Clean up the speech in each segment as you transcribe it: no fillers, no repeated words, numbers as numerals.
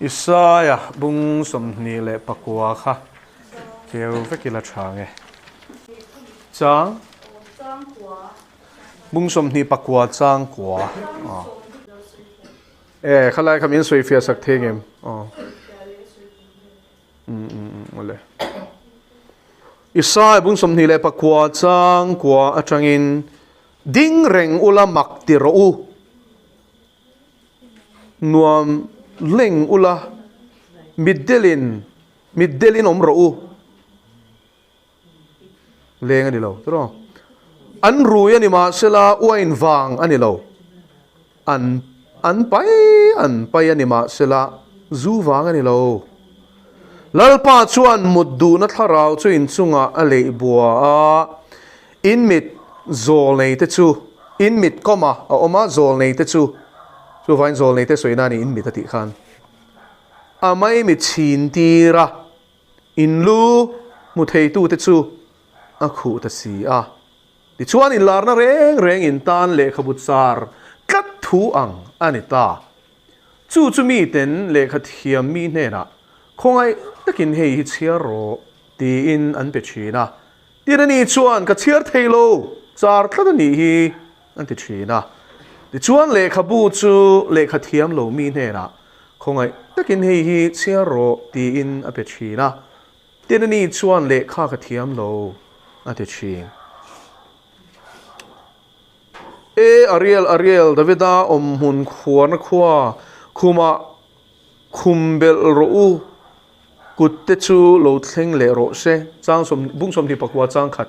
Isaia bung 29 kha keu vek ila tha nge. Chang bung 29 chang kua. E khalai kha min sawi fiah sak thei ngem. Aw. Um um um awle. Isaia bung 29 chang kua atangin ding reng ula mak ti rawh u. Nuam leng ula, mitdelin mitdelin awm rawh u. Leng a ni lo, tiraw? An rui a ni mahsela uain vang a ni lo. An an pai an pai a ni mahsela zu vang a ni lo. Lalpa chuan mut duhna thlarau chu inchungah a leih bua a, in mit zawl nei te chu, in mit kawma a awm a, zawl nei te chu, chuvangin zawl nei te sawi na a ni in mit a tih khan, a maimit chhin tir a, in lu hmu theitu te chu a khuh ta si a. Tichuan inlarna reng reng in tan lehkhabu char tlat thu ang a ni ta. Chu chu miten lehkha thiam mi hnenah, Khawngaih takin hei hi chhiar rawh, tiin an pe thin a. Tin ani chuan, Ka chhiar thei lo, char tlat a nih hi, an ti thin a. Tichuan lehkhabu chu lehkha thiam lo mi hnenah, Khawngaih takin hei hi chhiar rawh, tiin a pe thin a. Tin ani chuan, Lehkha ka thiam lo, a ti thin. E Ariel, Ariel, Davida awm hmun khuarna khua khumah khum belh rawh u, kut te chu lo thleng leh rawh se, chang sawm, bung 29 chang khat.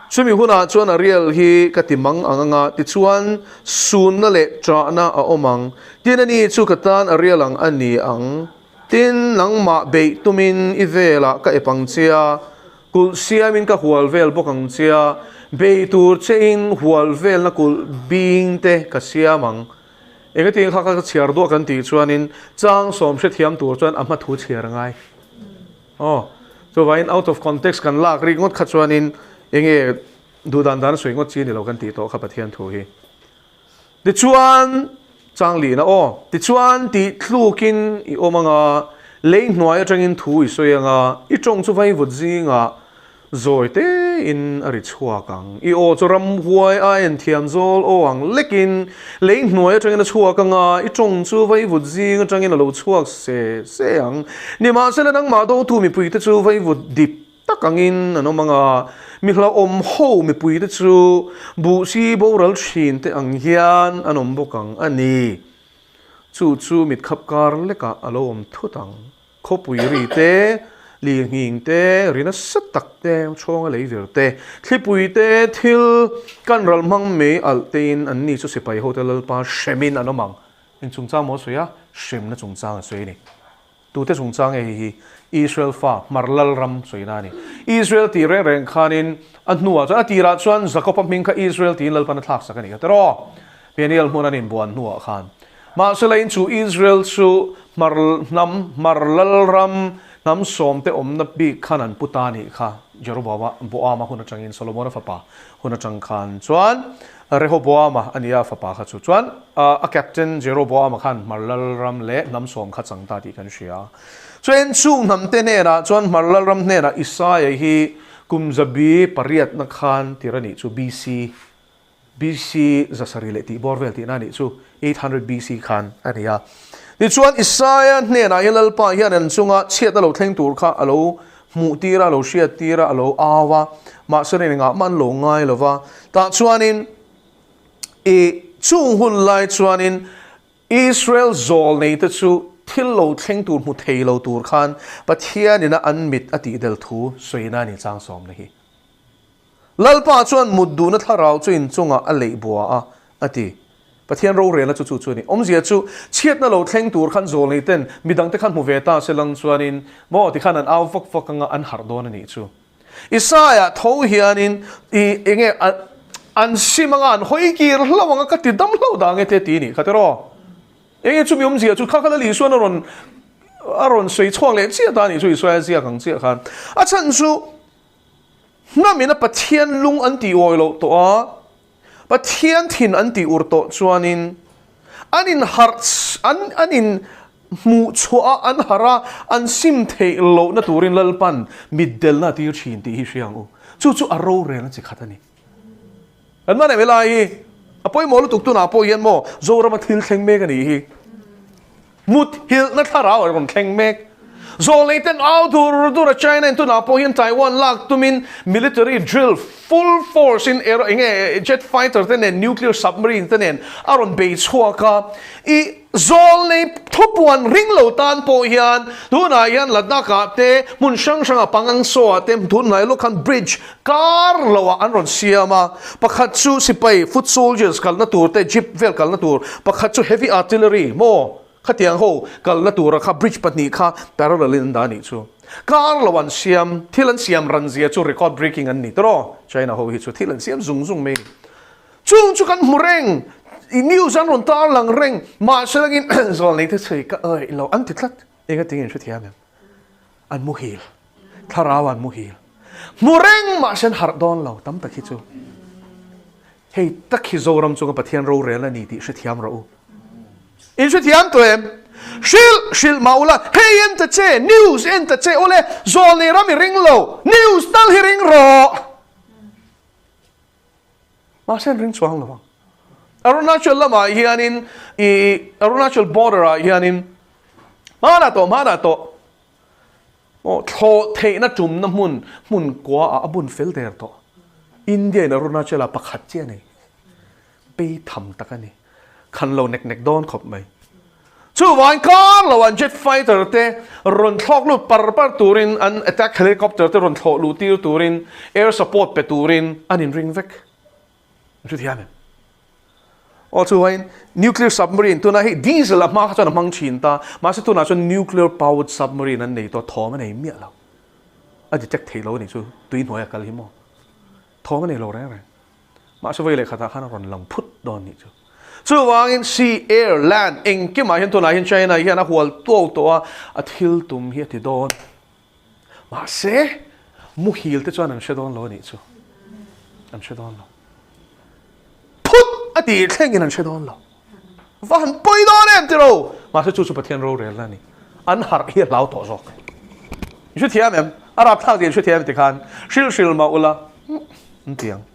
Chumi hunah chuan Ariel hi ka ti mang ang anga, tichuan sunna leh ṭahna a awm ang. Tin ani chu ka tan Ariel ang a ni ang. Tin nangmah beih tumin i velah ka ep ang che a, Kulh siamin ka hual vel bawk ang che a, bei tur chein hual velna kulh bing te ka siam ang. Engati kha ka chhiar duah kan tih chuanin chang sawm hrethiam tur chuan a hma thu chhiar a ngai. Aw, chuvangin out of context kan lak rik ngawt kha chuanin enge duh dan dan a sawi ngawt chi a ni lo kan tih tawh kha Pathian thu hi. Tichuan, chang lihna aw, tichuan tih tlukin i awm anga, lei hnuai atangin thu i sawi anga, i tawng chu vaivut zingah zawi tein a ri chhuak ang. I aw chu ramhuai aiin thiam zawl aw ang lekin lei hnuai atangin a chhuak anga, i tawng chu vaivut zing atangin a lo chhuak se se ang. Nimahsela nangmah dotu mipuite chu vaivut dip tak angin an awm ang a, mi hlauhawm ho mipuite chu buhsi boral thin te ang hian an awm bawk ang a ni. Chu chu mitkhap kar lekah a lo awm thut ang. Khawpui ri te, lirnghing te, ri nasa tak te, chhawnga lei vir te, thlipui te, thil kan ral hmang mei alh tein an ni chu sipai hote Lalpa hremin an awm ang. Eng chungchang maw a sawi a? Hremna chungchang a sawi a ni. Tute chungchang nge hei hi? Israel fa, Hmar Lal ram sawina a ni. Israel tih reng reng khanin a hnuah chuan, a tirah chuan Jakob-a hming kha Israel tiin Lalpan a thlaksak a ni kha tiraw? Peniel hmun an inbuan hnuah khan. Mahsela in chu Israel chu Hmar hnam, Hmar Lal ram hnam sawmte awmna bik khan an pu ta a nih kha, Jeroboama, Boama hun atangin, Solomona fapa hun atang khan chuan Rehoboama a nia a fapa kha chu. Chuan a captain Jeroboama khan Hmar Lalram leh hnam sawm kha chang ta tih kan hria. Chuan chung hnamte hnenah chuan Hmar Lalram hnenah Isaia hi kum zabi pariatna khan tir a nih chu BC BC zasarih leh tih bawr vel tihna a nih chu 800 BC khan a ni a. Tichuan Isaia hnenah hian Lalpa hian an chunga chhiatna lo thleng tur kha a lo hmuh tir a, lo hriat tir a, a lo au a, mahse rin engah mah an lo ngai lo va. Tah chuanin i chung hun lai chuanin Israel zawl neite chu thil lo thleng tur hmu thei lo tur khan Pathianina an mit a tihdel thu sawina a ni chang sawmna hi. Lalpa chuan mut duhna thlarau chu inchungah a leih bua a, a ti. Pathian rorelna chu chu chu a ni. Awmzia chu, chhiatna lo thleng tur khan zawlnei ten midangte khan hmu ve ta se lang chuanin maw tikhan an au vak vak anga an harh dawn a nih chu. Isaiah tho hianin i enge an sim anga an hawi kir hlauh anga ka ti dam hlauh dah nge te ti nih kha tiraw. Enge chumi awmzia chu kha kha Lal Isuan a rawn a rawn sawi chhuak leh chiah ta a nih chu Isaiah ziak ang chiah khan. A chhan chu hnamina Pathian lung an tih awi loh tawh a, Pathian thin an tih ur tawh chuanin an in harh an an in hmuh chhuah a an harh a, an sim theih lohna turin Lalpan mitdelna a tir thin tih hi hria ang u. Chu chu a rorelna chi khat a ni. Kan hman em helai hi a pawimawh lutuk tunah pawh hian maw Zorama thil thleng mek a nih hi. Muthilhna thlarau a rawn thleng mek. Zawlnei ten au dur dur a China in tunah pawh hian Taiwan lak tumin military drill full force in aero enge jet fighter te nen nuclear submarine te nen a rawn bei chhuak a. I zawlnei thupuan ring lo tan pawh hian tunah hian Ladakh ah te hmun hrang hrang ah Pangang Tso ah te tunhnai lawk khan bridge kar lo ah an rawn siam a. Pakhat chu sipai foot soldiers kalna tur te jeep vel kalna tur, pakhat chu heavy artillery maw khatiang ho kalna tura kha bridge pahnih kha parallel in an dah a nih chu. Kar lo an siam, thil an siam ran zia chu record breaking an ni tawh China ho hi chu thil an siam zung zung mai a ni. Chung chu kan hmu reng, i news an rawn tar lang reng, mahse langin zawlnei te chhui ka awih lo an ti tlat, engatinge in hrethiam em? An muhil, thlarau an muhil. Hmu reng mahse an harh dawn lo tam tak hi chu. Hei tak hi Zoram chunga Pathian rorel a ni tih hrethiam rawh u. In hrethiam tawh em? Hrilh, hrilh mah ula, hei en ta che, news en ta che, awle zawlnei ram i ring lo, news tal hi ring rawh. Mahse an ring chuang lo ang. Arunachal lamah hianin i Arunachal border ah hianin hmanah tawh hmanah tawh aw thlawh theihna tumna hmun hmun kua ah a bun fel der tawh. India in Arunachal ah pakhat chiah a nei. Bei tham tak a ni. Khan lo nek nek dawn khawp mai. Chuvangin kar lo an jet fighter te rawn thlawk lut par par turin an attack helicopter te rawn thlawh luh tir turin air support pe turin an inring vek. An hrethiam em? Aw chuvangin nuclear submarine tunah hei diesel a hma kha chuan a hmang thin ta mahse tunah chuan nuclear powered submarine an nei tawh thawm a nei miah lo. A detect theih lo a nih chu tui hnuaia kal hi maw. Thawm a nei lo reng reng. Mahse vawi leh khatah khan a rawn lang phut dawn nih chu. Chuvangin sea, air, land engkimah hian tunah hian China hian a hual tuau tawh a, a thil tum hi a ti dawn. Mahse muhil te chuan an hre dawn lo a nih chu. An hre dawn lo. Phut a tih thlengin an hre dawn lo. Va han pawi dawn em tiro! Mahse chu chu Pathian rorelna a ni. An harh hi a hlau tawh zawk. I hrethiam em? A rapthlak tih an hrethiam ti khan hrilh hrilh mah ula an ti ang.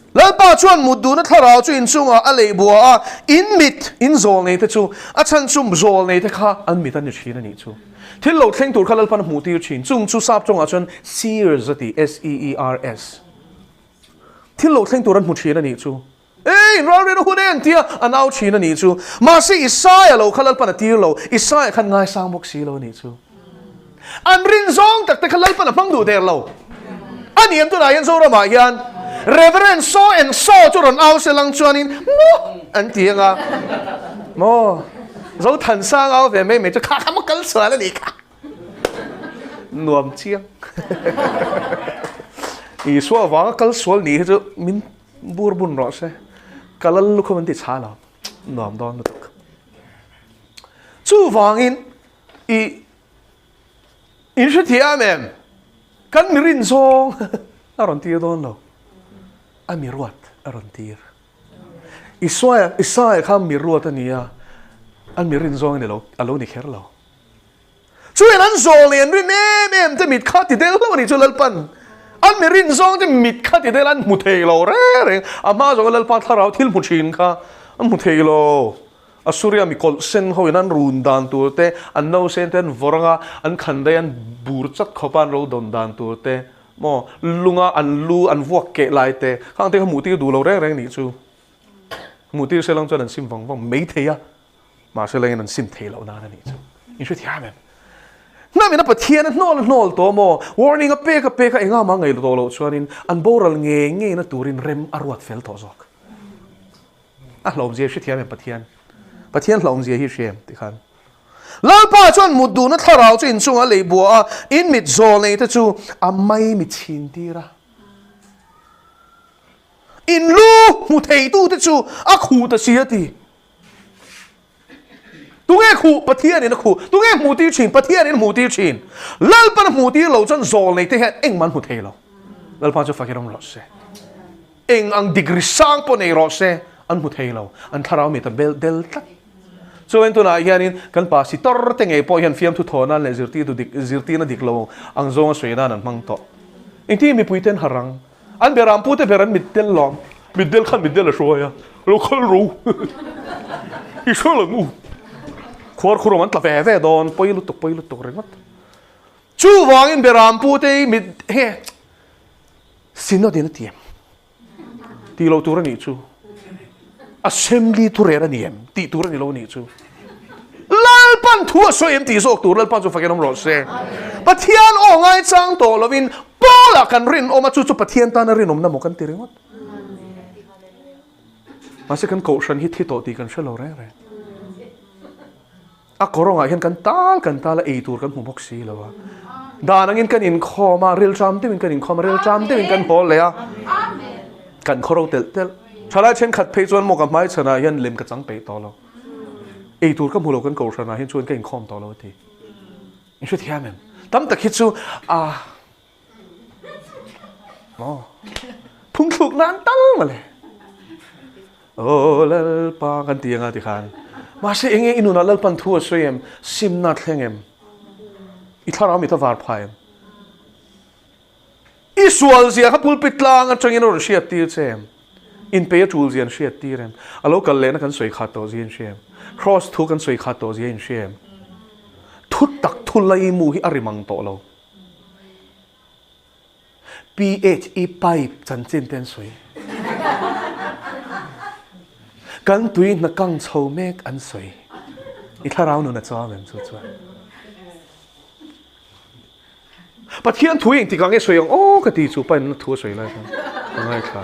Lalpa chuan mut duhna thlarau chu inchungah a leih bua a, in mit, in zawl nei te chu, a chhan chu zawl nei te kha an mit a ni thin a nih chu. Thil lo thleng tur kha Lalpan a hmuh tir thin. Chung chu sap tawngah chuan seers a ti, S-E-E-R-S. Thil lo thleng tur an hmu thin a nih chu. Ei, ralrin a hun em tia an au thin a nih chu. Mahse Isaia lo kha Lalpan a tir lo, Isaia khan ngaisang bawk si lo a nih chu. An rin zawng tak te kha Lalpan a hmang duh der lo. A ni em tunah hian Zoramah hian Reverend so and so chu rawn au se lang chuanin maw an ti anga maw Zothansang au ve mai mai chu kha kha maw kal sual a nih kha. Nuam chiang. Isua vanga kal sual nih hi chu min bur bun rawh se. Ka lal lukhum an ti chha lo. Nuam dawn lutuk. Chuvangin i in hrethiam em? Kan mi rin zawng a rawn tir dawn lo. A mi ruat a rawn tir. Isua Isaia kha mi ruat a ni a, an mi rin zawng a ni lo, a lo ni kher lo. Chuan an zawl leh an rin em em te mit kha ti del hlauh a nih chu Lalpan an mi rin zawng te mit kha ti del an hmu thei lo reng reng. A hma zawnga Lalpa thlarau thil hmu thin kha an hmu thei lo. Assuria mi kawlh sen ho in an run dan tur te, an nausen te an vawrh anga an khandai an bur chat khawp a an ro dawn dan tur te, maw lunga an lu an vuak keh lai te khang te kha hmuh tir duh lo reng reng nih chu. Hmuh tir se lang chuan an sim vang vang mai thei a. Mahse lengin an sim thei loh nan a nih chu. In hrethiam em? Hnam in a Pathian a hnawl a hnawl tawh maw? Warning a pek a pek a engah mah ngaih tawh loh chuanin an boral ngei ngei na turin rem a ruat fel tawh zawk. A hlawmzia i hrethiam em Pathian? Pathian hlawmzia hi i hria em? Tikhan Lalpa chuan mut duhna thlarau chu inchungah a lei bua a, in mit zawl nei te chu a mai mi chhin tir a. In lu hmu theitute chu a khuh ta si a ti. Tunge khuh? Pathianin a khuh. Tunge hmuh tir thin? Pathianin a hmuh tir thin. Lalpan a hmuh tir lo chuan zawl nei te hian engmah an hmu thei lo. Lalpa chu fakin awm rawh se. Eng ang degree sang pawh nei rawh se, an hmu thei lo. An thlarau mit a bel del tlat. Chuan tunah hianin kan pasitor te ngei pawh hian fiamthu thaw nan leh zirtirtu dik zirtirna dik lo ang zawnga sawi nan an hmang tawh. Engtin mipui ten harh ang? An beram pute ber an mitdel lawm. Mitdel khan mitdel a hruai a, lo khal ro. I hre lang u. Khuar khurum an tla ve ve dawn, pawi lutuk pawi lutuk ringawt. Chuvangin beram pute hi mit he synod in a ti em? Tih loh tur a nih chu. Assembly thu rel a ni em? Tih tur a ni lo a nih chu. Lalpan thu a sawi em tih zawk tur Lalpan chu fakin awm rawh se. Pathian aw ngaichang tawh lovin Paula kan rinawm a, chu chu Pathian tana rinawmna maw kan ti ringawt. Mahse kan kohhran hi thi tawh tih kan hre lo reng reng. A kawrawngah hian kan tal kan tal a, ei tur kan hmu bawk si lo a. Dan angin kan inkhawm a, rilṭam deuhin kan inkhawm a, rilṭam deuhin kan haw leh a. Kan khaw ro telh telh. Thalai thenkhat phei chuan maw ka hmaichhanah hian lem ka chang peih tawh lo. Ei tur ka hmu lo kan kohhranah hian chuan ka inkhawm tawh lo a ti. In hrethiam em? Tam tak hi chu a maw phungthluk nan tal mawle. Aw Lalpa kan ti anga tikhan. Mahse enge i nunah Lalpan thu a sawi em? Simna thleng em? I thlarau mit a var phah em? I sual zia kha pulpit tlang atangin a rawn hriat tir che em? Inpei a tul zia an hriat tir em? A lo kal lehna kan sawi khat tawh zia in hria em? Kraws thu kan sawi khat tawh zia in hria em? Thu tak thu laimu hi a ri mang tawh lo. PHE pipe chanchin te an sawi. Kan tui hna kang chho mek an sawi. I thlarau nun a cham em chu chuan. Pathian thu engtik ah nge sawi ang aw ka ti chu pa in thu a sawi lai khan ka ngaithla.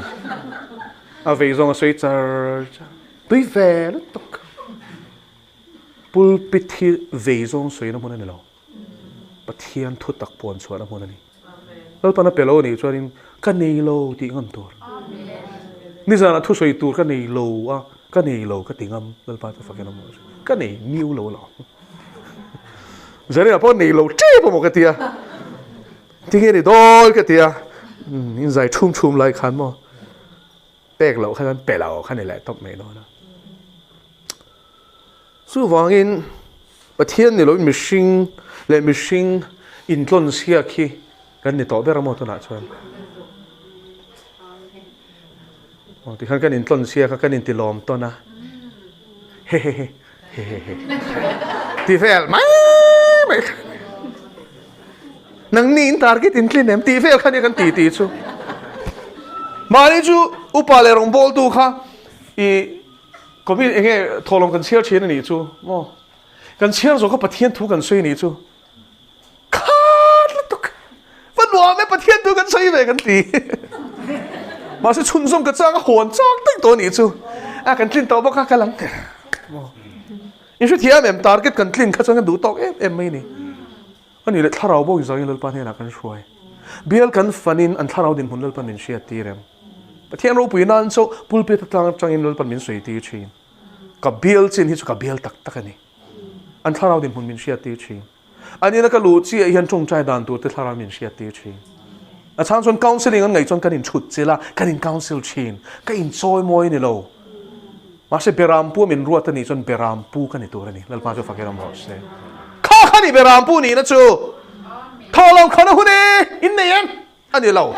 A vei zawng a sawi char char. Tui ve lutuk. Pulpit hi vei zawng sawina hmun a ni lo. Pathian thu tak puan chhuahna hmun a ni. Lalpan a pe lo a nih chuanin ka nei lo tih ngam tur. Nizanah thu sawi tur ka nei lo a, ka nei lo ka ti ngam Lalpa chu fakin awm rawh se. Ka nei miu lo alawm. Zaninah pawh nei lo tep amaw ka ti a. Tinge ni dawn ka ti a. In zai thum thum lai khan maw pek loh khan pe lo kha ni leh tawp mai dawn a. Chuvangin Pathian ni loin mihring leh mihring intlawn chhiak hi kan ni tawh ber a maw tunah chuan. Aw tikhan kan intlawn chhiak a, kan intilawm tawn a. Hehehe hehehe ti vel mai mai kha. Nangni in target in tlin em tih vel kha nia kan ti tih chu. Mahni chu upa leh rawngbawltu kha i Kawmi enge thawhlawm kan chhiar thin a nih chu maw? Kan chhiar zawh kha Pathian thu kan sawi a nih chu. Khat lutuk! Va nuam e Pathian thu kan sawi ve kan ti. Mahse chhunzawm ka chang a hawn chak daih tawh a nih chu. A kan tlin tawh bawk a ka lang maw? In hrethiam em target kan tlin kha chuan kan duh tawk em em mai a ni. A nih leh thlarau bawk zangin Lalpa hnenah kan hruai. Bial kan fanin an thlarau dinhmun Lalpan min hriat tir em? Pathian ropui nan chauh pulpit atang atangin Lalpan min sawi tir thin. Ka bial chin hi chu ka bial tak tak a ni. An thlarau dinhmun min hriat tir thin. An ina ka luh chiah hian tawngtai dan tur te thlarau min hriat tir thin. A chang chuan counselling an ngaih chuan kan inchhut chilh a, kan in counsel thin. Ka inchawi mawi a ni lo. Mahse Berampu min ruat a nih chuan Berampu ka ni tur a ni. Lalpa chu fakin awm rawh se. Kha kha ni Berampu nihna chu. Thaw lo khana hun e, in nei em? A ni lo.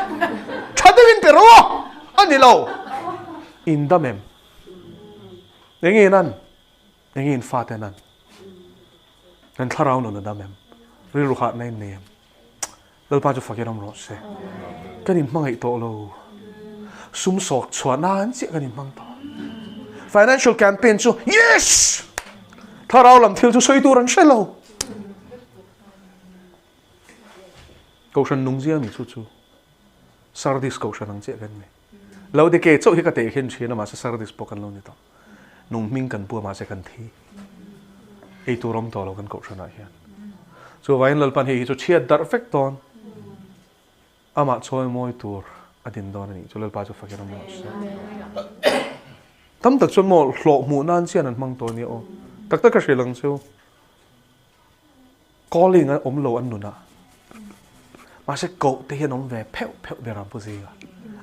Tha deuhin pe rawh a, a ni lo. In dam em? Enge in an? Enge in fate an an? Kan thlarau nun a dam em? Rilru hahna in nei em? Lalpa chu fakin awm rawh se. Kan inhmangaih tawh lo. Sum sawk chhuah nan chiah kan inhmang tawh. Financial campaign chu yes! Thlarau lam thil chu sawi tur an hre lo. Kohhran nung zia mi chu chu Sardis kohhran ang chiah kan ni. Laodike chauh hi ka tehkhin thin a mahse Sardis pawh kan lo ni tawh. Nung hming kan pu a mahse kan thi. Ei tur awm tawh lo kan kohhranah hian. Chuvangin Lalpan hei hi chu chhiat darh vek dawn. Amah chawi mawi tur a din dawn a nih chu Lalpa chu fakin awm rawh se. Tam tak chuan maw hlawh hmuh nan chian an hmang tawh a nia aw. Tak tak ka hrilh ang chu. Calling a awm lo an nunah. Mahse koh te hian awm ve pheuh pheuh ber ang Pu Zinga.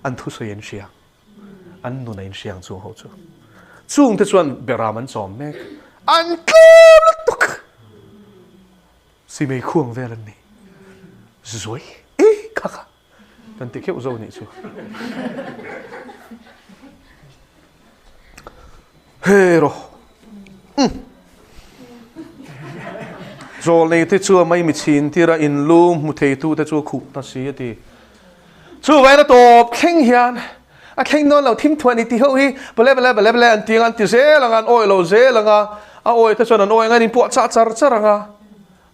An thusawi an hria. An nun a inhria ang chung ho chu. Chungte chuan beram an chawm mek. An tlem lutuk. Simei khuang vel an ni. Zuai e kha kha. Kan ti kheuh zo nih chu. Hero. Zawlnei te chu a mai mi chhin tir a in lu hmu thei tu te chu a khuh ta si a ti. Chuvain a tawp thleng hian a thleng dawn lo thim thuah ni ti ho hi bale bale bale bale an ti anga an ti zel anga an awi lo zel anga a awi te chuan an awi anga an inpuah chah char char anga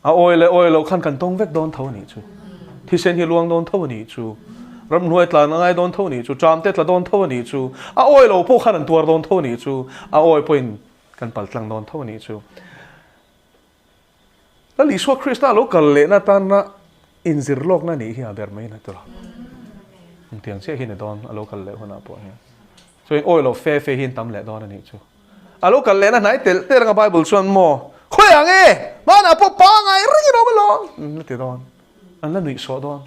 a awi leh awi loh khan kan tawng vek dawn tho a nih chu. Thisen hi luang dawn tho a nih chu. Ramhnuai tlan a ngai dawn tho a nih chu. Ṭam te tla dawn tho a nih chu. A awi lo pawh khan an tuar dawn tho a nih chu. A awi pawhin kan pal tlang dawn tho a nih chu. Lal Isua Krista lo kal lehna atana inzir lawkna nih hi a ber mai na tura. Engtiang chiah hi ni dawn a lo kal leh hunah pawh hian. Chuan awi lo fe fe hi an tam leh dawn a nih chu. A lo kal lehna hnai telh telh anga Bible chuan maw khawi ang e hmanah pawh pangai reng in awm alawm an la ti dawn. An la nuih sawh dawn.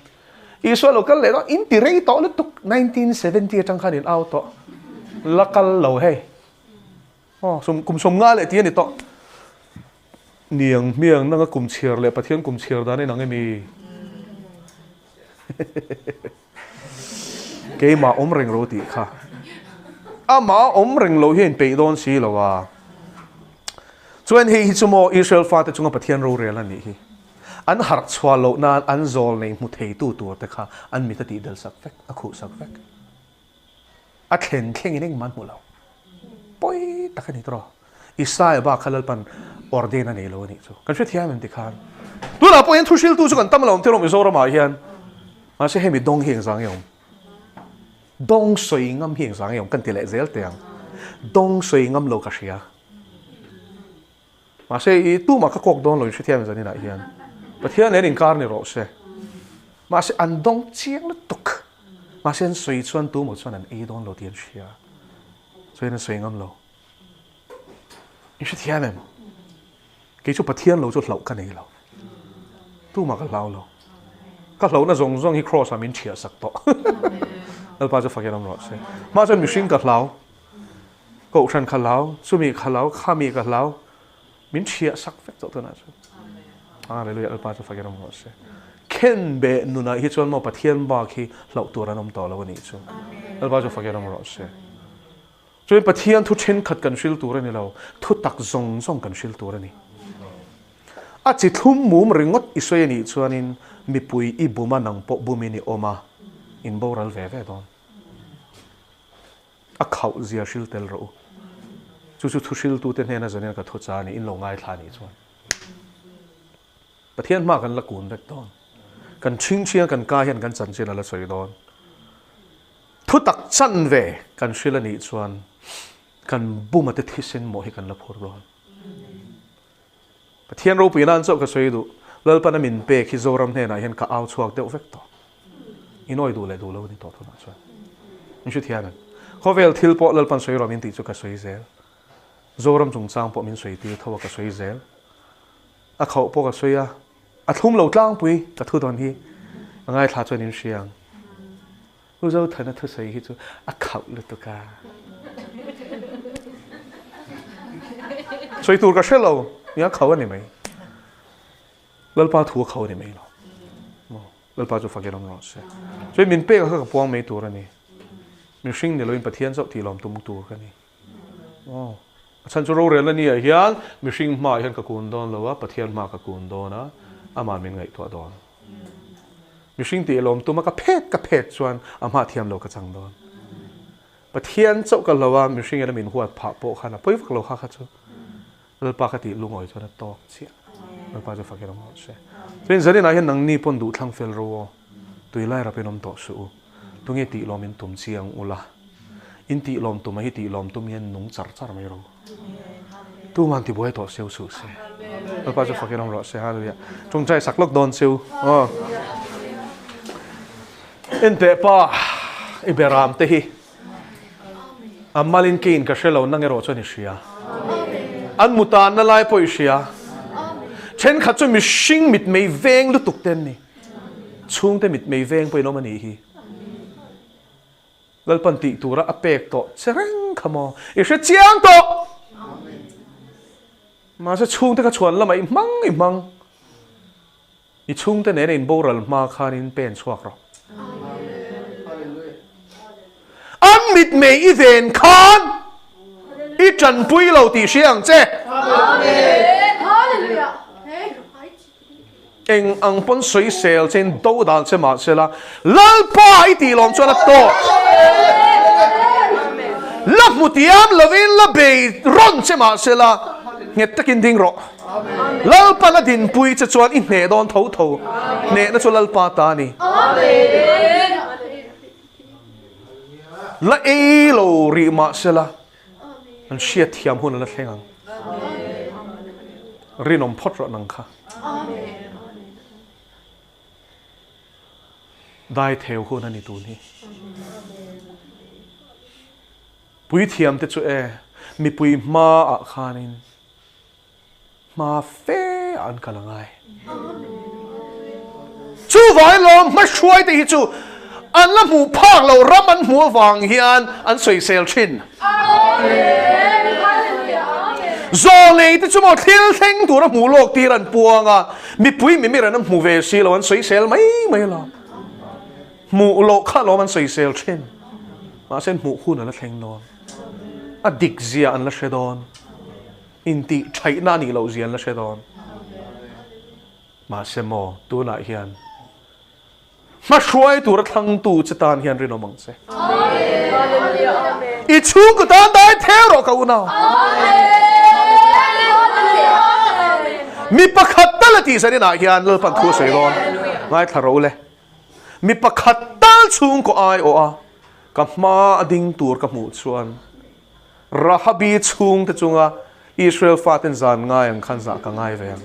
Isua lo kal leh dawn in ti rei tawh lutuk 1970 atang khan in au tawh. La kal lo hei. Aw, sum, kum 50 leh tih a ni tawh. Niang hmiang nanga kum chhiar leh Pathian kum chhiar dan inang emi? Keimah awm reng ro tih kha. Amah awm reng lo hian peih dawn si lo a. Chuan hei hi chu maw Israel fate chunga Pathian rorel a nih hi. An harh chhuah loh nan an zawl nei hmu theitu tur te kha an mit a tihdel sak vek, a khuh sak vek. A thlen thlengin engmah an hmu lo. Pawi tak a ni tawh. Isaia bak kha Lalpan ordain a nei lo a nih chu. Kan hrethiam em tikhan. Tunah pawh hian thu hriltu chu kan tam lo awm tir awm Mizoramah hian. Mahse hemi dawng hi engzah nge awm? Dawng sawi ngam hi engzah nge awm kan ti leh zel teh ang. Dawng sawi ngam lo ka hria. Mahse i tumah ka kawk dawn lo in hrethiam em zaninah hian. Pathian nen inkar ni rawh se. Mahse an dawng chiang lutuk. Mahse an sawi chuan tumaw chuan an ei dawn lo tih an hria. Chuan an sawi ngam lo. I hrethiam em? Kei chu Pathian lo chu hlauh ka nei lo. Tumah ka hlau lo. Ka hlauhna zawng zawng hi Kraws ah min thiah sak tawh. Lalpa chu fakin awm rawh se. Hma chuan mihring ka hlau. Kohhran ka hlau, chumi ka hlau, khami ka hlau. Min thiah sak vek tawh tunah chuan. Hallelujah, Lalpa chu fakin awm rawh se. Khen beh nunah hi chuan maw Pathian bak hi hlauh tur an awm tawh lo a nih chu. Lalpa chu fakin awm rawh se. Chuan Pathian thu thenkhat kan hril tur a ni lo, thu tak zawng zawng kan hril tur a ni. A chi thlum mum ringawt i sawi a nih chuanin mipui i bum a nang pawh bumin i awm a, in boral ve ve dawn. A khauh zia hril tel rawh u. Chu chu thu hriltute hnena zanin ka thu cha a ni, in lo ngaithla a nih chuan. Pathian hma kan la kun vek dawn. Kan chhingchhiang kan ka hian kan chanchin a la sawi dawn. Thu tak chan ve kan hril a nih chuan kan buma te thisen mawh hi kan la phur dawn. Pathian ropui nan chauh ka sawi duh. Lalpan a min pek hi Zoram hnenah hian ka au chhuak deuh vek tawh. In awi duh leh duh lo a ni tawh tunah chuan. Min hre thiam em? Khawvel thil pawh Lalpan sawi rawh min tih chu ka sawi zel. Zoram chungchang pawh min sawi tir tho a ka sawi zel. A khauh pawh ka sawi a, a thlum lo tlangpui ka thu dawn hi a ngaithla chuan in hria ang. U Zothana thusawi hi chu a khauh lutuk a. Sawi tur ka hre lo, nia khauh a ni mai. Lalpa thu a khauh a ni mai lo. Lalpa chu fakin awm rawh se. Chuan min pek a kha ka puang mai tur a ni. Mihring ni loin Pathian chauh tih lawm tum tur ka ni. Aw. A chhan chu rorel a nia hian mihring hmaah hian ka kun dawn lo a, Pathian hmaah ka kun dawn a, amah min ngaihtuah dawn. Mihring tih lawm tum a ka phet ka phet chuan a hmah thiam lo ka chang dawn. Pathian chauh ka hlo a, mihring in a min huat phah pawh khan a pawi vak lo kha kha chu. Lalpa ka tih lungawi chuan a tawk chiah. Lalpa chu fakin awm rawh se. Chuan zaninah hian nangni pawn duh thlang fel ro aw. Tuilai rapin awm tawh suh u. Tunge tih lawm in tum chiang ula. In tih lawm tum a hi tih lawm tum hian nung char char mai ro. Tuman tibuai tawh seu suh se. Lalpa chu fakin awm rawh se. Hallelujah. Tawngtai sak lawk dawn cheu. Aw. Enteh pa i beram te hi. A malin keiin ka hre lo nang erawh chuan i hria. An mu tanna lai pawh i hria. Thenkhat chu mihring mitmei veng lutuk te an ni. Chhungte mitmei veng pawhin awm a nih hi. Lalpan tih tura a pek tawh che reng kha maw? I hre chiang tawh! Mahse chhungte kha chhuan lamah i hmang i hmang. I chhungte nena in boral hma khanin pen chhuak rawh. An mitmei i ven khan i tanpui lo tih hria ang che. Eng ang pawn sawisel che in do dan che mahsela Lalpa i tih lawm chuan a tawk. La hmu tiam lovin la bei rawn che mahsela nghet takin ding rawh. Lalpan a dinpui che chuan i hneh dawn tho tho. Hnehna chu Lalpa ta a ni. La ei lo rih mahsela an hriat thiam hun a la thleng ang. Rinawm phawt rawh nang kha. Dai theu hun a ni tun hi. Puithiam te chu e, mipui hma ah khanin hma fe ah an kal a ngai. Chuvangin lawm hmahruai te hi chu an la hmuh phak lo ram an hmuh avang hian an sawisel thin. Zawlei te chu maw thil thleng tura hmuh lawk tir an puang a, mipui mimir an hmu ve si lo an sawisel mai mai alawm. Hmuh loh kha alawm an sawisel thin. Mahse hmuh hun a la thleng dawn. A dik zia an la hre dawn. Intih thaihna a nih loh zia an la hre dawn. Mahse maw tunah hian Hmahruai tura thlangtu che tan hian rinawm ang che. I chhungkaw tan dai theu rawh ka unau. Mi pakhat tal a tih zan inah hian Lalpan thu a sawi dawn. Ngaithla ro le. Mi pakhat tal chhungkaw ai awh a, ka hma a ding tur ka hmuh chuan Rahabi chhungte chunga Israel faten zan ngai ang khan zah ka ngai ve ang.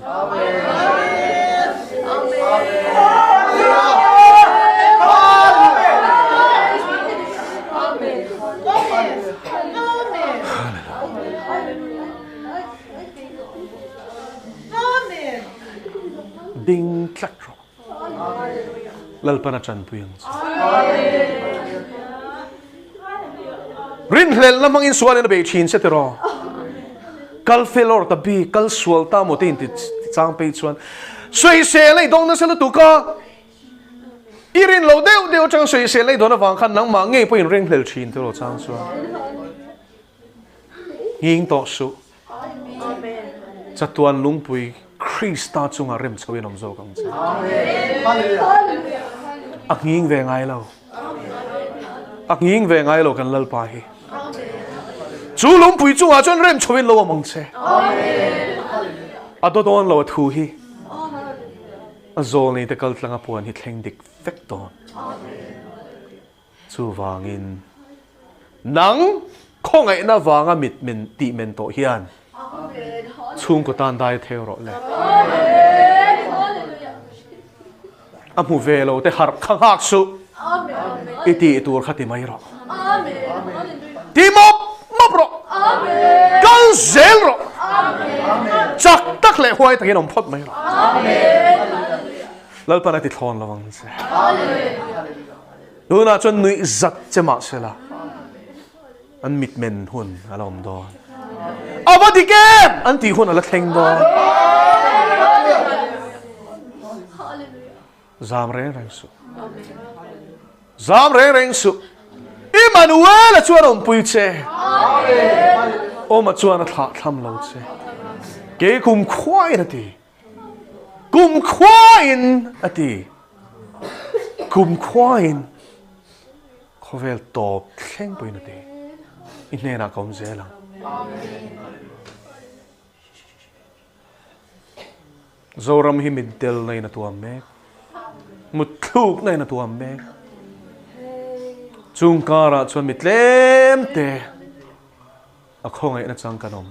Ding tlat rawh. Lalpan a tanpui ang che. Rinhlelhna hmangin sualin a bei thin che tiraw? Kal fel awr ta bik, kal sual ta maw te inti chang phei chuan sawisel a i dawng nasa lutuk a, i rin loh deuh deuh atanga sawisel a i dawn avang khan nangmah ngei pawhin ringhlel thin tiraw chang chuan nghing tawh suh. Chatuan lungpui Krista chunga rem chhoin awm zawk ang che. A nghing ve ngai lo. A nghing ve ngai lo kan Lalpa hi. Chu lungpui chungah chuan rem chhoin lo awm ang che. A daw dawn lo a thu hi. A zawlnei te kal tlanga puan hi thleng dik vek dawn. Chuvangin, nang khawngaihna vanga mit min tih men tawh hian chhungkaw tan dai theu rawh le. A hmu ve lo te harh kha nghak suh. I tih tur kha ti mai rawh. Ti mawp mawp rawh. Kal zel rawh. Chak tak leh huai takin awm phawt mai rawh. Lalpan a ti thlawn lo ang che. Tunah chuan nuih zat che mah se la, an mitmen hun a la awm dawn. A va dik em! An tih hun a la thleng dawn. Zam reng reng suh. Zam reng reng suh. Immanuel-a chuan awmpui che. Awma chuan a thlah thlam lo che. Kei kum khuain a ti. Kumkhuain a ti. Kumkhuain khawvel tawp thleng pawhin a ti. I hnenah ka awm zel ang. Zoram hi mitdel na in a tuam mek. Mutthluk na in a tuam mek. Chung karah chuan mi tlem te A khawngaihna chang kan awm.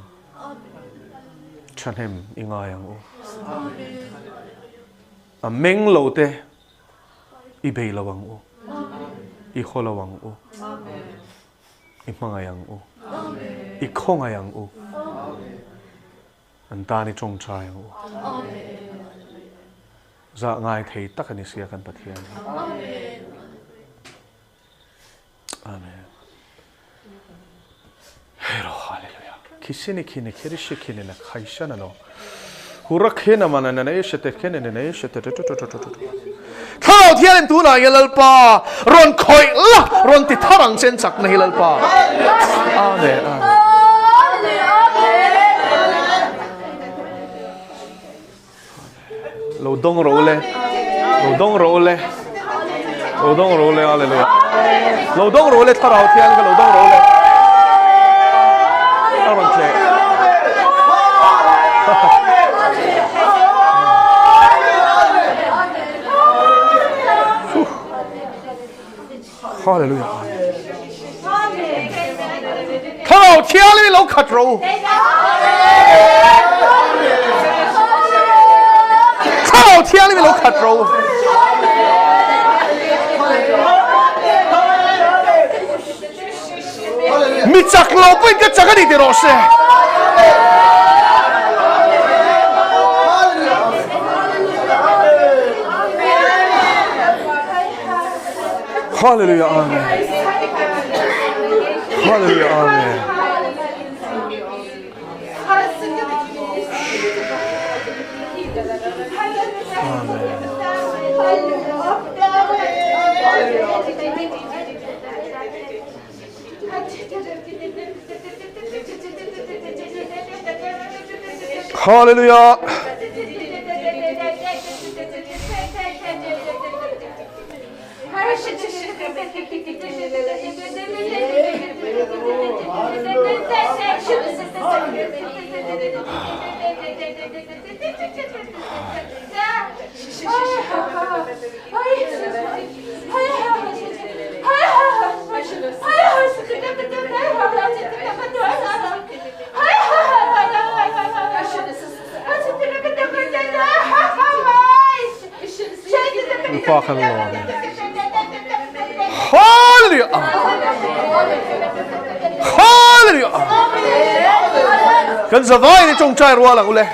Thahnem i ngai ang u. A meng lo te i bei lo ang u. I haw lo ang u. I hmangaih ang u. I khawngaih ang u. An tan i tawngtai ang u. Zah ngai thei tak a ni sia kan Pathian hi. Amen. Hero hallelujah. Khisini khini khirishi khini na khaisha na no. Hura khena mana na nei she te khene ne nei she te te te te te te. Thlarau thian in tunah hian Lalpa rawn khawih la, rawn ti thar ang chen chakna hi Lalpa. Amen. Amen. Lo dawng rawh u le. Lo dawng rawh u le. Lo dawng rawh u le. Hallelujah. Lo dawng rawh u le thlarau thian kha lo dawng rawh u le. A rawn tleh. Hallelujah. Thlarau thiangin lo khat ro. Thlarau thiangin lo khat ro. Mi chak lo pawhin ka chak a ni ti rawh se. Hallelujah Amen. Hallelujah Amen. Amen. Hallelujah. Pa kan lawm e. Hallelujah. Hallelujah. Kan zavai ni tawngtai rual ang ule.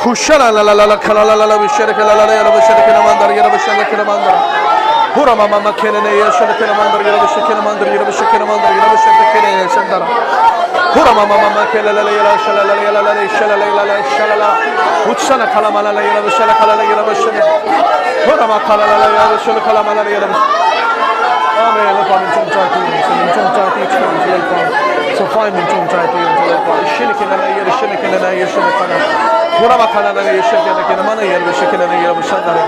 Hushana la la la la khala la la la wishara khala la la la wishara khala mandar yara wishara khala mandar. Hura mama ma kene ne yashara khala mandar yara wishara khala mandar yara wishara khala mandar yara wishara khala ne shandara. Hura mama mama kele la la yara shala la la la la shala la la la shala la. Hutsana khala mala la yara wishara khala la yara wishara. Hura ma khala la la yara wishara khala mala la yara. Amen. Lalpa min tawngtai tir ang che, min tawngtai tir thin ang che Lalpa. Chawfai min tawngtai tir ang che Lalpa. I hre na kena na yer, i hre na kena na yer, hre na kana. Hura ma khala la yer, hre na kena mana yer, hre kena na yer, hre na re.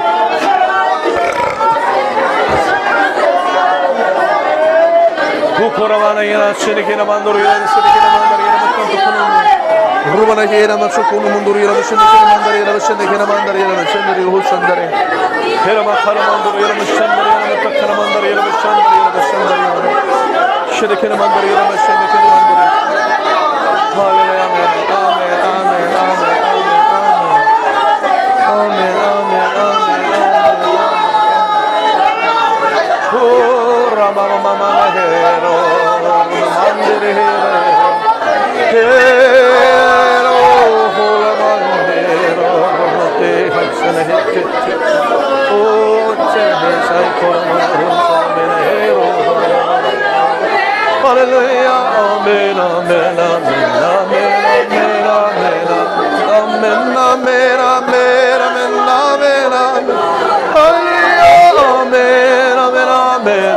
Hukora mana yera, hre kena mandor yera, hre kena mandar yera, matkan tukunu. Rubana yera, matsukunu mundur yera, hre kena mandar yera, hre kena mandar yera, hre kena husandare. Hera ma khala mandor yera, mashandar yera, matakana mandar yera, mashandar yera, mashandar yera. Hre kena mandar yera, hre kena mandar. Hallelujah. Amen. Amen. Amen. Amen. Amen. Amen. Amen. Amen. Hura mama mama hero mandire hero hula mandiro te hatsana he o chene sai kora hero. Hallelujah. Amen. Amen. Amen. Amen. Amen. Amen. Amen. Amen. Amen. Amen. Amen. Hallelujah. Amen. Amen. Amen. Amen.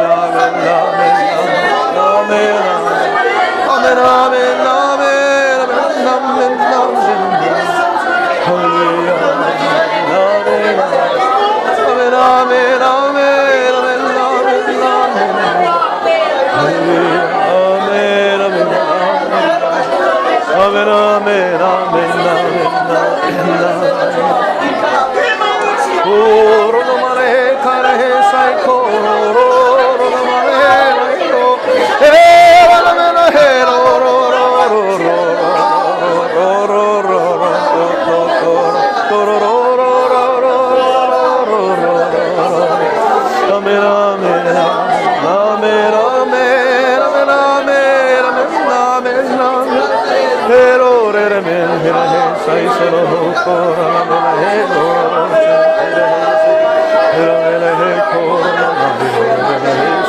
Amen. Amen. Amen. Amen. Amen. Amen. Amen. Hallelujah. Amen. Amen. Amen. Amen. Amen. Amen. Hallelujah. Amen. Amen. Amen. Amen. Amen. Amen. Oh, ro mare kare sai ko ro ro ro mare ro he la la la he ro ro ro ro ro ro ro ro ro ro ro ro ro ro ro ro ro ro. Amen. Amen. Amen. Amen. Amen. Amen. Amen. Amen. Hero re re men he re he sai soro ho ko ra la me la he ro ro he re he re he ko ra la me re he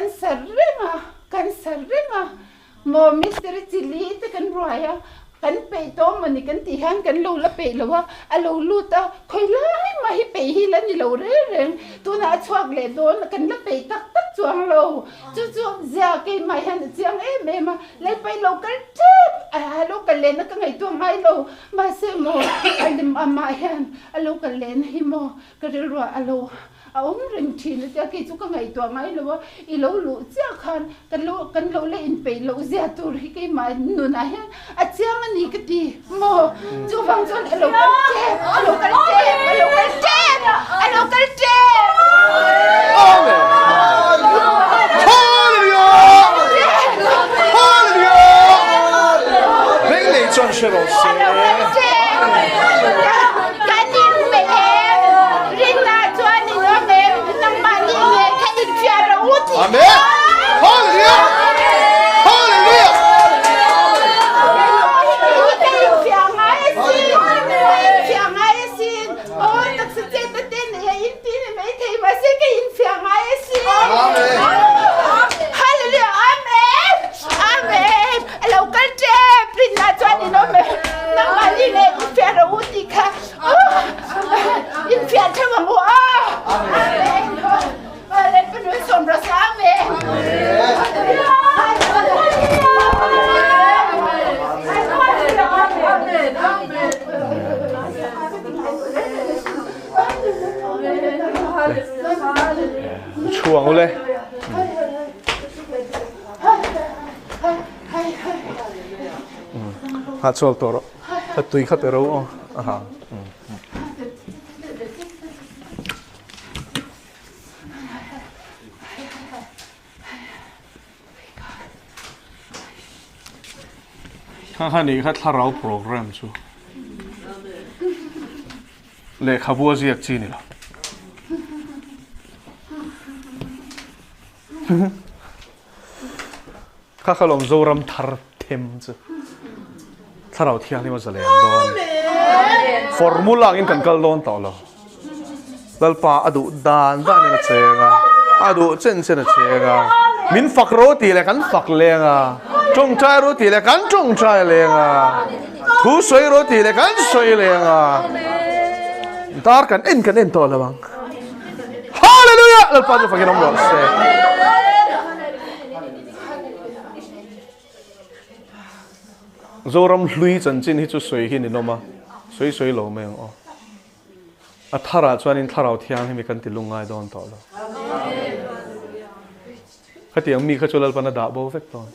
Kan sa reng a, kan sa reng a, maw mistiri chili te kan ruai a, kan peih tawh mawni kan tih hian kan lo la peih lo a, a lo lut a, khawi lai mah hi peih hi la ni lo reng reng, tunah a chhuak leh dawn a, kan la peih tak tak chuang lo, chu chu zia keimah hian a chiang em em a, Lalpai lo kal tep a lo kal lehna ka ngaihtuah ngai lo, mahse maw a lim amah hian a lo kal lehna hi maw ka rilruah a lo A awm reng thin a tia, kei chu ka ngaihtuah ngai lo a, i lo luh chiah khan kan lo kan lo la inpeih loh zia tur hi keimah nunah hian a chiang a ni ka ti maw? Chuvang chuan a lo kal tep, a lo kal tep, a lo kal tep, a lo kal tep! Amen! Hallelujah! Hallelujah! Beng nei chuan hre rawh se. A lo kal tep! Kan inpeih em? Rinna chuan in awm em? Nangmahni nge kha infiah rawh u tih Amen! Hallelujah! Hallelujah! Ka infiah ngai asin! Ka infiah ngai asin! Aw taksa chet a te nei a inti ni maithei mahse ka infiah ngai asin! Hallelujah! Amen! Amen! A lo kal tep! Rinna chuan in awm em? Nangmahni nge infiah rawh u tih kha Infiah theuh ang u a. Amen. Lalpa sawm rawh se. Amen. Thu ang u le. Hah chhuak tawh rawh. Kha tui kha pe ro aw a ha. Kha kha ni kha thlarau program chu lehkhabu a ziak chi ni lo. Kha kha lawm Zoram thar them chu Thlarau Thianghlim a zalen dawn. Formula angin kan kal dawn tawh lo. Lalpa a duh dan danin a cheng a, a duh chen chen a cheng a. Min fak ro tih leh kan fak leng a, tawngtai ro tih leh kan tawngtai leng a, thu sawi ro tih leh kan sawi leng a. Dar kan en kan en tawh lo ang. Hallelujah! Lalpa chu fakin awm rawh se. Zoram hlui chanchin hi chu sawi hi ninawm a, sawi sawi lo mai ang aw. A tharah chuanin thlarau thianghlim hi kan ti lungngai dawn tawh lo. Khatiang mi kha chu Lalpan a dah bo vek dawn.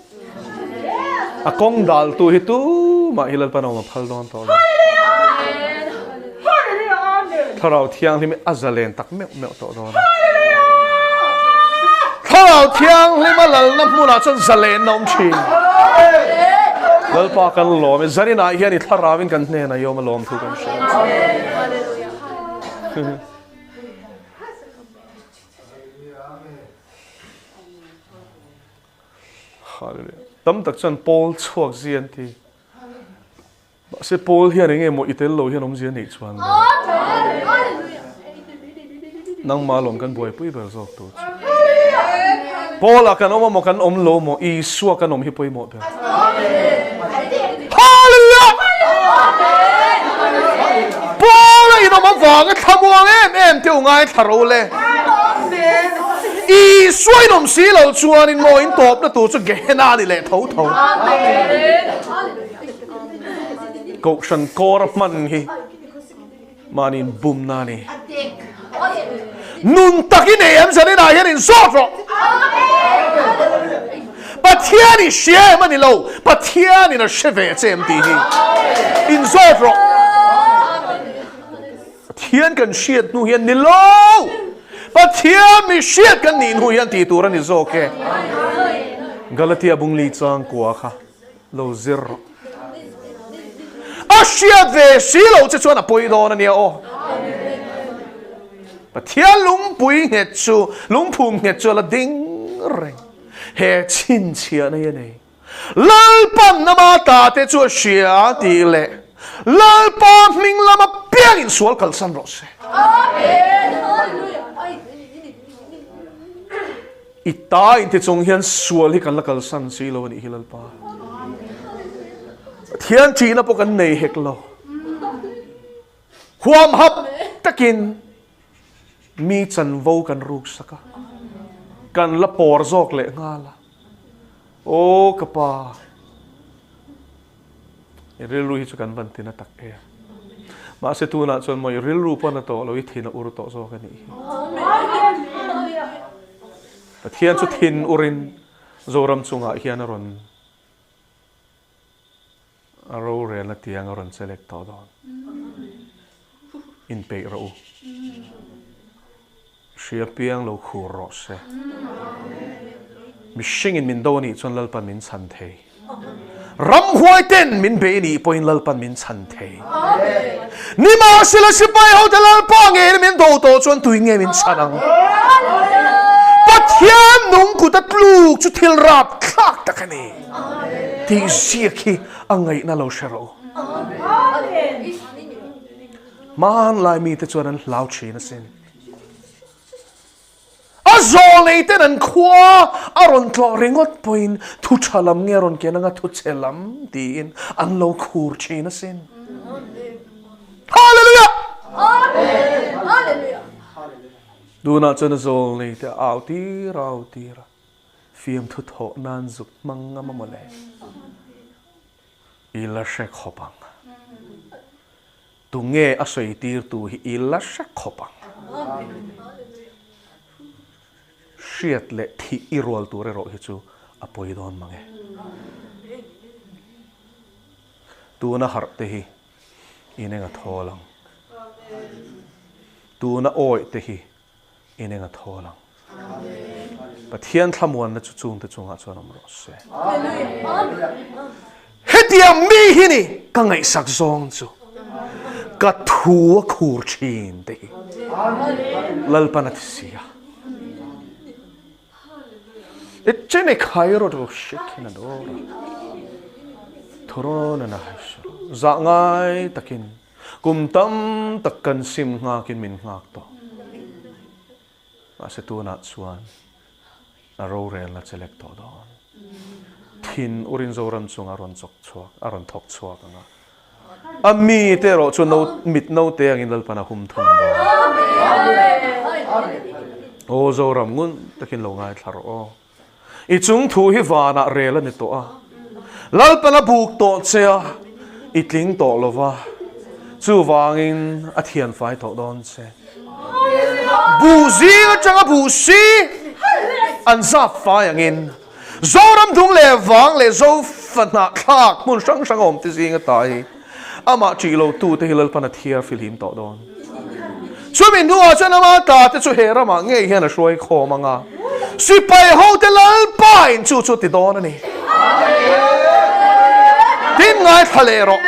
A kawng daltu hi tumah hi Lalpan a awm a phal dawn tawh lo. Thlarau Thianghlim hi a zalen tak meuh meuh tawh dawn a. Thlarau Thianghlim a lalna hmunah chuan zalenna awm thin. Lalpa kan lawm e, zaninah hian i thlarauin kan hnenah i awm a lawm thu kan hria. Hallelujah. Tam tak chuan Paul chhuak zia an ti. Mahse Paul hian enge maw i tel lo hian awmzia neih chuan le. Nangmah lawm kan buaipui ber zawk tur chu. Paul ah kan awm amaw kan awm lo maw Isua kan awm hi pawimawh ber. Hallelujah! Paul a inawm avanga thlamuang em em te u ngaithla ro le. Isua inawm si lo chuanin maw in tawpna tur chu Gehenna a ni leh tho tho. Kohhran kawr a hman hi mahni inbumna a ni. Nun tak i nei em zaninah hian inzawt rawh. Pathian i hria em a ni lo, Pathianin a hre ve che em tih hi inzawt rawh. Pathian kan hriat hnu hian ni lo, Pathian mi hriat kan nih hnu hian tih tur a ni zawk e. Galatia bungli chang kua kha. Lo zir rawh. A hriat ve si lo che chuan a pawi dawn a nia aw. Pathian lungpui nghet chu, lungphum nghet chu a la ding reng. He chhinchhiahna hi a nei. Lalpan ama ta te chu a hria tih leh Lalpa hming lama piang insual kalsan rawh se. I ta inti chung hian sual hi kan la kalsan si lo a nih hi Lalpa. Pathian ṭihna pawh kan nei hek lo. Huam hap takin mi chanvo kan ruksak a, kan la pawr zawk leh nghal a. Aw ka pa, i rilru hi chu kan van tina tak em. Mahse tunah chuan maw i rilru pawn a tawh lo, i thin a ur tawh zawk a nih hi. Pathian chu thin urin Zoram chungah hian a rawn A rorelna tiang a rawn chelek tawh dawn. Inpeih rawh u. Hria piang lo khur rawh se. Mihringin min do a nih chuan Lalpan min chhan thei. Ramhuai ten min bei nih pawhin Lalpan min chhan thei. Nimahsela sipai hote Lalpa ngeiin min do tawh chuan tui nge min chhan ang? Pathian nung kut a tluk chu thil rapthlak tak a ni. Tih ziak hi a ngaihna lo hre rawh u. Hmanlai mite chuan an hlau thin asin. A zawlnei ten an khua a rawn tlawh ringawt pawhin thu tha lam nge rawn ken anga thu chhe lam tiin an lo khur thin asin. Hallelujah! Tunah chuan a zawlnei te a au tir a au tir a. Fiamthu thawh nan zuk hmang ngam a mawle. I la hre khawp ang. Tunge a sawi tir tu hi i la hre khawp ang. Hriat leh thih i rual tur erawh hi chu a pawi dawn mang e. Tuna harh te hi in eng a thawl ang. Tuna awih te hi in eng a thawl ang. Pathian thlamuanna chu chungte chungah chuan awm rawh se. Hetiang mi hi ni ka ngaihsak zawng chu ka thu a khur thin te hi Lalpan a ti si a. E chene khai ro ro shit na do ra. Thurona na hai za ngai takin Kum tam tak kan sim nghakin min nghak tawh. Mahse tunah chuan a rorelna chelek tawh dawn. Thin urin Zoram chunga a rawn chawk chhuak, a rawn thawk chhuak ang a. A mite erawh chu no, mit note angin Lalpan a hum thung dawn. Aw Zoram ngun takin lo ngaithla rawh aw. I chung thu hi vanah rel a ni tawh a, Lalpan a buk tawh che a, i tling tawh lo va, chuvangin a thianfai tawh dawn che. Buh zing atanga buh si an zap fai angin Zoram dung leh vang leh Zofa hnahthlak hmun hrang hrang awm te zing ata hi amah ṭih lo tute hi Lalpan a thiar fihlim tawh dawn. Chumi hnuah chuan ama ta te chu he ramah ngei hian a hruai khawm ang a, sipai hote Lalpain chu chu ti dawn a ni. Tin ngaithla leh rawh,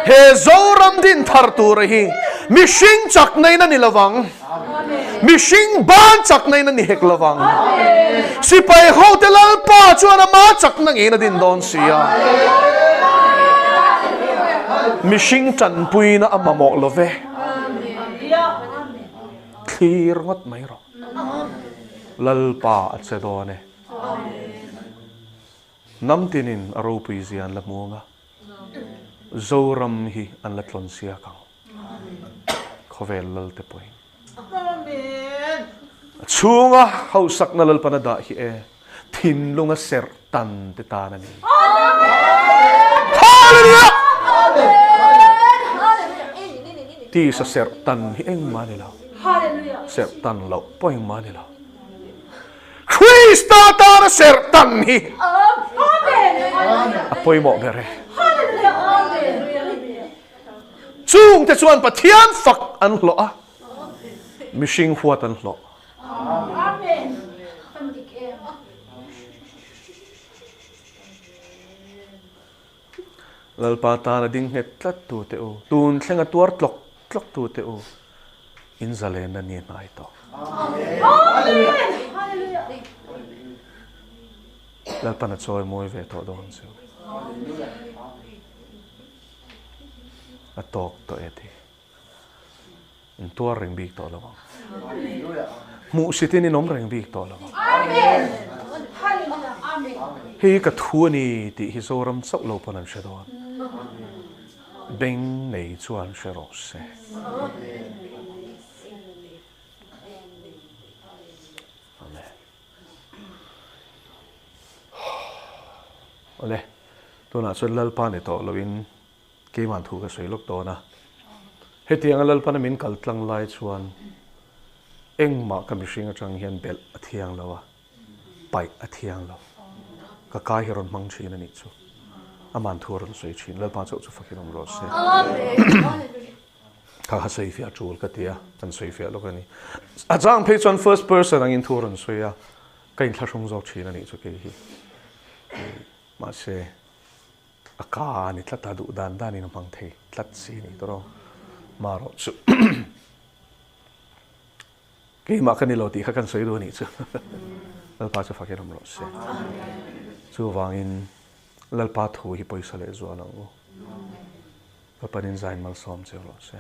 he Zoram din thar tura hi mihring chak naiin a ni lovang, mihring ban chak naiin a ni hek lovang. Sipai hote Lalpa chuan ama chakna ngeiin a din dawn si a. Mihring tanpuina a mamawh lo ve. Thlir ngawt mai rawh. Lalpa a che dawn e. Hnam tinin a ropui zia an la hmu ang a, Zoram hi an la tlawn siak ang. Khawvel lal te pawhin. A chhunga hausakna Lalpan a dah hi e, thinlunga serh tan te tan a ni. Hallelujah! Tisa serh tan hi engmah a ni lo. Serh tan loh pawh engmah a ni lo. Krista tana serh tan hi a pawimawh ber e. Chungte chuan Pathian fak an hlawh a, mihring huat an hlawh. Lalpa tana ding nghet tlat tute u, tun thlenga tuar tlawk tlawk tute u, in zalenna ni hnai tawh. Lalpan a chawi mawi ve tawh dawn chu. A tawk tawh e ti. In tuar reng bik tawh lo ang. Hmuhsit in in awm reng bik tawh lo ang. Hei hi ka thu a ni tih hi Zoram chauh lo pawn an hre dawn. Beng nei chuan hre rawh se. Amen. Awle, tunah chuan Lalpa ni tawh loin Keiman thu ka sawi lawk dawn a, hetianga Lalpana min kal tlang lai chuan engmah ka mihring atang hian belh a thiang lo a, paih a thiang lo. Ka kai hi rawn hmang thin a nih chu. Aman thu a rawn sawi thin. Lalpa chauh chu fakin awm rawh se. Kha kha sawi fiah tul ka ti a, kan sawi fiah lawk a ni. A chang phei chuan first person angin thu a rawn sawi a, ka inthlahrung zawk thin a nih chu kei hi. Mahse. A ka a ni tlat a, duh dan danin a hmang thei tlat si a ni tawrh aw. Marawh chu keimah ka ni lo tih kha kan sawi duh a nih chu. Lalpa chu fakin awm rawh se. Chuvangin Lalpa thu hi pawisa leh zual ang u. Lalpanin zain malsawm che rawh se.